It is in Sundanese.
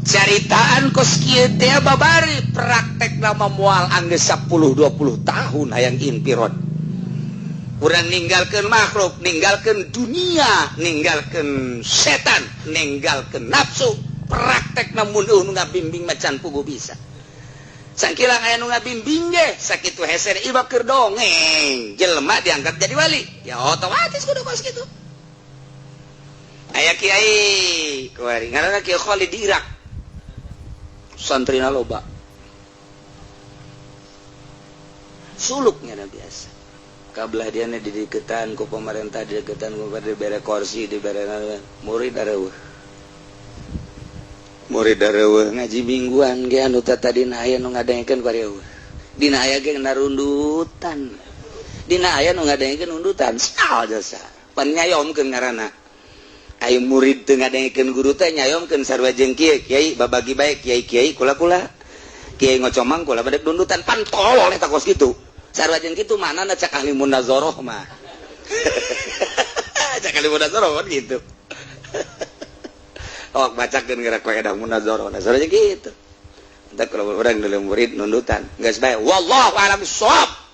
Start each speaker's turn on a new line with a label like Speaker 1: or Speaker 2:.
Speaker 1: Caritaan kos kieu teh babari praktek nama moal anggeus 10 20 tahun hayang infirod. Urang ninggalkeun makhluk, ninggalkeun dunia, ninggalkeun setan, ninggalkeun nafsu. Praktek namun nu ngabimbing macan pugu bisa. Sangkilang aya nu ngabimbing ge sakitu hese ieu keur dongeng. Jelema diangkat jadi wali. Ya otomatis kudu kos kitu. Aya kiai kuari ngaranna Kiai Khalid di Irak. Santrina loba. Suluknya biasa. Kabelah dia dideketan ku pemerintah, dideketan ku dibere kursi, dibere murid areueuh. Murid areueuh ngaji mingguan ge anu tadina aya nu ngadengekeun ku areueuh. Dina aya ge narundutan. Dina aya nu ngadengekeun undutan. Saha jasa. Pan nyayomkeun ngaranna. Ayo murid teu ngadengekeun guru teh nyayomkeun sarua jeung kieu, kiai babagi bae kiai-kiai kula-kula. Kiai ngocomang kula bedek dundutan pan tolol eta kos kitu. Sarua jeung kitu mana cak ahli munazarah mah. Cak ahli munazarah kan gitu. Oh bacakeun geura kaedah munazarah. Nah sarua jeung kitu. Entar kalau urang dulu murid nundutan, geus bae wallahu a'lam bissawab.